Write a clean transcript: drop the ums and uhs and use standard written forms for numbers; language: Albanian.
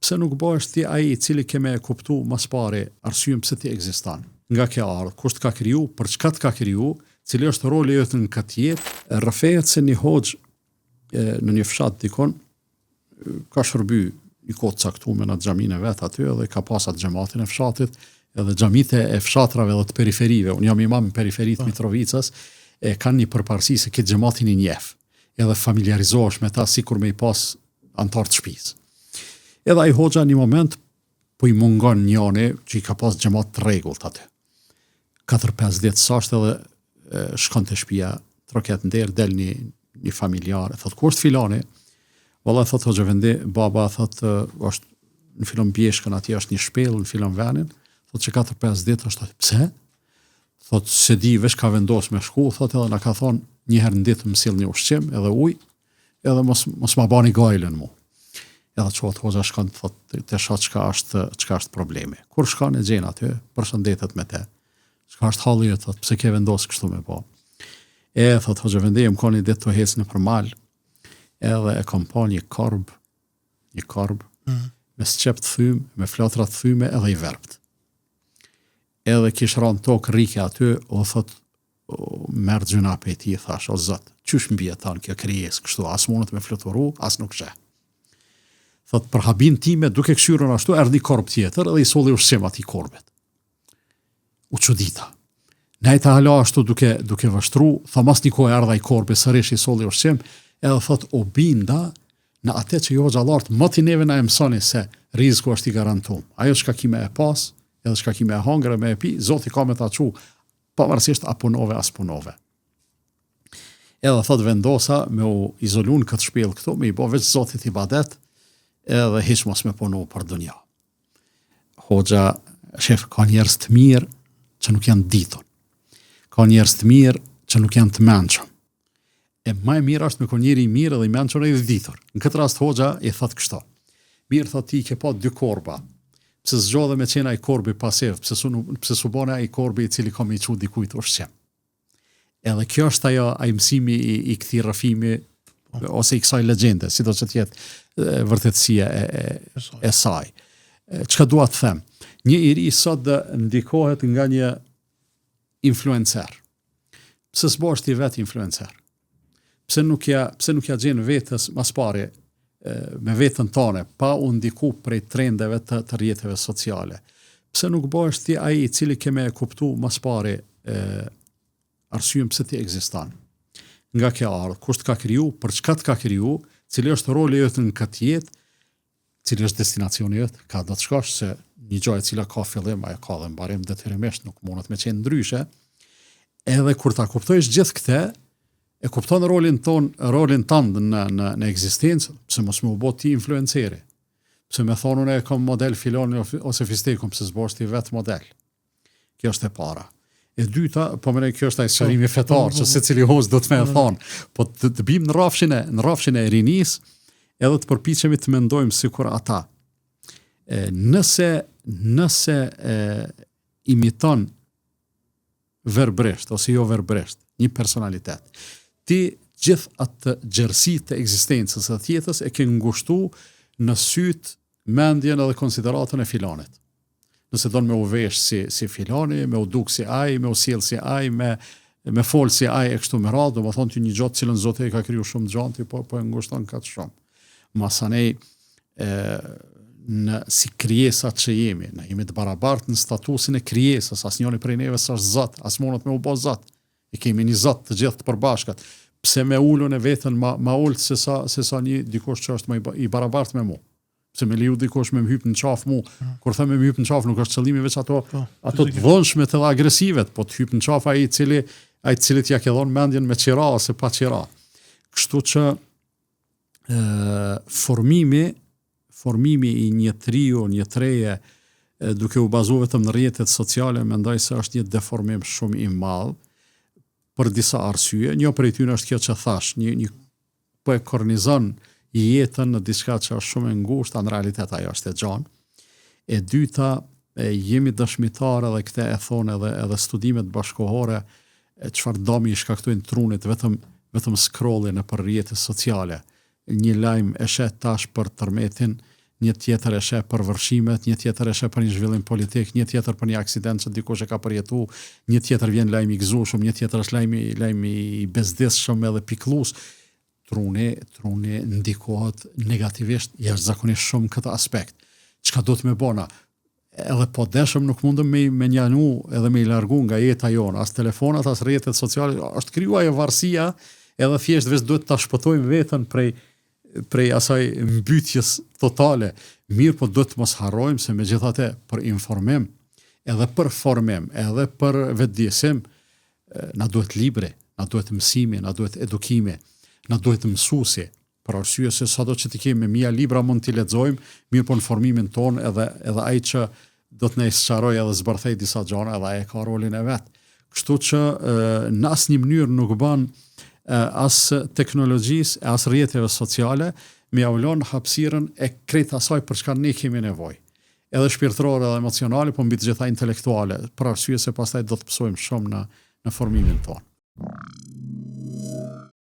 Pse nuk bëhesh ti ai i cili ke me e kuptu ma s'pari arsyen pse ti ekziston? Nga ke ardhë, kush të ka kriju, për çka të ka kriju, cili është roli yt në këtë jetë? Rrëfehet se një hoxhë në një fshat dikun ka shërby një kohë të caktume në xhaminë e vet aty edhe ka pas atë xhematin e fshatit, edhe xhamitë e fshatrave dhe të periferive. Unë jam imam në periferi të po. Mitrovicës, e kanë një përparësi se këtë xhematin i njeh, edhe familiarizohesh me ta sikur me i pas anëtar të shtëpisë. Edhe ai hoxha një moment po i mungon njani që i ka pas xhemat të rregullt aty. 4-5 ditë s'është edhe shkon te shtëpia, troket në derë, del një një familjar, thot ku është filani? Valla thot hoxhë efendi, baba thot është në filon bjeshkën atje është një shpellë në filon venin, thot që 4-5 ditë është aty. Pse? Thot s'e di veç ka vendos me shku, thot edhe na ka thon një herë në ditë më sillni ushqim edhe ujë, edhe mos mos ma bani gajlen mu. Edhe çohet hoxha shkon thot të shoh çka është çka është problemi. Kur shkon e gjen aty, përshëndetet me te. Çka është halli yt, thot, pse ke vendos kështu me bo? E thot hoxhë efendi, jam kon një ditë tu hec nëpër mal, edhe e kom pa një korb, një korb, mm. me sqep të thym, me flatra të thyme edhe i verbt. Edhe kish ra në tokë rrike aty, o thot, m'erdh gjynah pej tij, thash, o zot, qysh mbijeton kjo krijesë kështu, as mundet me fluturu, as nuk sheh. Thot, për habin time, duke kqyrun ashtu, erdh një korb tjetër edhe i solli ushqim atij korbit. U çudita. Nejta hala ashtu duke, duke vështru, tha mas një kohë erdh ai korbi sërish i solli ushqim, edhe thot, u binda në atë që ju hoxhallarët, moti neve na e mësoni se rizku është i garantum. Ajo çka ki me e pas, edhe çka ki me e hangër e me e pi, Zoti ka me ta çu pavarësisht a punove a s'punove. Edhe thot vendosa me u izolu në këtë shpellë këtu, me i bo veç Zotit ibadet, edhe hiç mos me punu për dunja. Hoxha, shef, ka njerëz të mirë që nuk janë ditun. Ka njerëz të mirë që nuk janë të mençëm. E ma e mirë është me kon njeri i mirë edhe i mençur edhe i ditur. Në këtë rast hoxha i thot kështu. Mirë thot ti ke pa dy korba. Pse zgjodhe me qenë ai korbi pasiv, pse su pse s'u bone ai korbi i cili ka me i çu dikujt ushqim. Edhe kjo është ajo ai mësimi i, i këtij rrëfimi po. ose i kësaj legjende, sido që të jetë vërtetësia e, e, e saj. Çka dua të them? Një i ri sot ndikohet nga një influencer. Pse s'bohesh ti vetë influencer? Pse nuk ja, pse nuk ja gjen vetes ma s'pari me veten tane, pa u ndiku prej trendeve të, të rrjeteve sociale? Pse nuk bëhesh ti ai i cili ke me e kuptu ma s'pari e, arsyen pse ti ekziston? Nga ke ardhë, kush të ka kriju, për çka të ka kriju, cili është roli yt në këtë jetë, cili është destinacioni yt, ka do të shkosh se një gjë e cila ka fillim, ajo ka dhe mbarim detyrimisht, nuk mundet me qenë ndryshe. Edhe kur ta kuptojsh gjithë këtë, e kupton rolin ton, rolin tënd në në në ekzistencë, pse mos me u bë ti influenceri? Pse me thonë unë e kam model filonin ose fistekun, pse s'bohesh ti vetë model? Kjo është e para. E dyta, po mendoj kjo është ai sqarimi po, fetar po, që po. secili hoxhë do të me e thonë. Po të, të bim në rrafshin e në rrafshin e rinisë, edhe të përpiqemi të mendojmë sikur ata. E, nëse nëse e, imiton verbërisht ose jo verbërisht një personalitet, ti gjithë atë gjerësi të ekzistencës dhe të jetës e ke ngushtu në sytë, mendjen edhe konsideratën e filanit. Nëse don me u vesh si si filani, me u duk si ai, me u sjell si ai, me me fol si ai e kështu me radhë, domethonë ti një gjë të cilën Zoti e ka kriju shumë gjanë, ti po po e ngushton kaq shumë. Masanej e në si krijesa që jemi, ne jemi të barabartë në statusin e krijesës, asnjëri prej neve s'është Zot, as mundet me u bë Zot. E kemi një Zot të gjithë të përbashkët. Pse me ul unë veten ma ma ulët se sa se sa një dikush që është më i barabartë me mua? Pse me leju dikush me më hyp në qafë mu, mm. kur them me më hyp në qafë nuk është qëllimi veç ato po, ato të dhunshme edhe agresivet, po të hyp në qafë ai i cili ai të cilit ja ke dhënë mendjen me qira ose pa qira. Kështu që ë formimi formimi i një të riu, një të reje duke u bazuar vetëm në rrjetet sociale, mendoj se është një deformim shumë i madh për disa arsye. Një prej tyre është kjo që thash, një një po e kornizon jetën në diçka që është shumë e ngushtë, a në realitet ajo është e gjanë. E dyta, e, jemi dëshmitarë edhe këtë e thonë edhe edhe studimet bashkohore e çfarë dami i shkaktojnë trunit vetëm vetëm scrolli nëpër rrjete sociale. Një lajm e sheh tash për tërmetin, një tjetër e sheh për vërshimet, një tjetër e sheh për një zhvillim politik, një tjetër për një aksident që dikush e ka përjetu, një tjetër vjen lajm i gëzueshëm, një tjetër është lajm i lajm i bezdisshëm edhe pikëllues. Truni, truni ndikohet negativisht jashtëzakonisht shumë në këtë aspekt. Çka duhet me bo na? Edhe po deshëm nuk mundëm me me njanu edhe me i largu nga jeta jonë, as telefonat, as rrjetet sociale, është kriju ajo varësia, edhe thjesht veç duhet ta shpëtojmë veten prej prej asaj mbytjes totale. Mirë, po duhet të mos harrojmë se megjithatë për informim, edhe për formim, edhe për vetëdijesim, na duhet libri, na duhet mësimi, na duhet edukimi, na duhet mësuesi, për arsye se sado që t'i kemi me mija libra mund t'i lexojmë, mirë po në formimin tonë edhe edhe ai që do të na i sqarojë edhe zbërthej disa gjana, edhe ai e ka rolin e vet. Kështu që në asnjë mënyrë nuk bën as teknologjisë e as rrjeteve sociale me jau lon hapësirën e krejt asaj për çka ne kemi nevojë. Edhe shpirtërore edhe emocionale, po mbi të gjitha intelektuale, për arsye se pastaj do të pësojmë shumë në në formimin tonë.